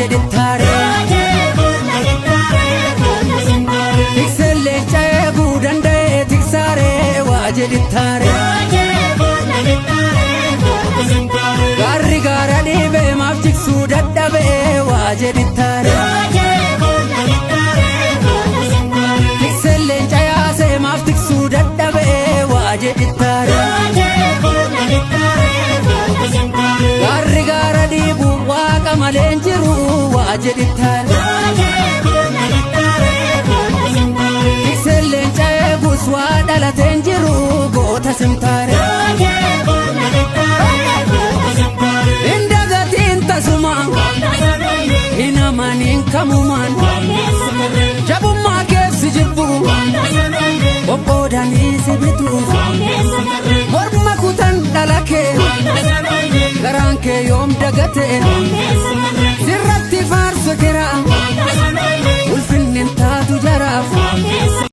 jedhittaare. Tikseen leenca eeguu danda'e tiksaaree waa jedhittaare. Gaarri gaara dhiibee maaf jigsuu dadhabee waa jedhittaare. Tikseen leenca yaasee maaf tiksuu dadhabee waa jedhittaare. Gaarri gaara dhiibu waaqa malee hin jiru waa jedhittaare. Tikseen leenca eegus waa dhalatee hin jiru goota simtaare. Hin dagatiin tasuma hin amaniin kamumaan jabummaa keef si jibbu qoqqoodanii si bituuf morma kutan dhala kee garaan kee yoom dagate sirratti faarsu kira.